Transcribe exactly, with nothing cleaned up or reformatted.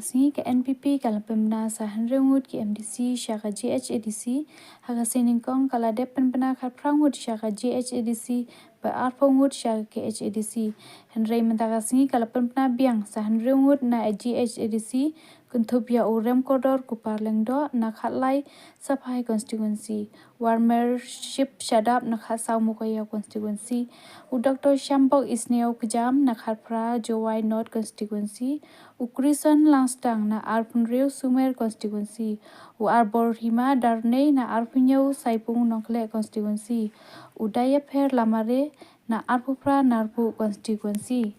Sngi ka N P P ka la pynbna sa hynriew ngut ki M D C sha ka G H A D C, ha ka sngi nyngkong ka la dep pynbna khatphra ngut sha ka G H A D C, bad arphew ngut sha ka K H A D C. Hynrei mynta ka sngi ka la pynbna biang sa hynriew ngut na G H A D C, kynthup ïa u Remkordor Kupar Lyngdoh na Khatlai Saphai Constituency, u Armership Shadap na Khatsaw Mukoya Constituency, u Doctor Shambok Isneo Kjam na Khatphra Jowai North Constituency, u Krison Langstang na Arphew hynriew Sumer Constituency, u Arbor Hima Darnei na Arphew hynñiew Saipung Nongkhleh Constituency, u Dayapher Lamare na Arphew phra Narpuh Constituency.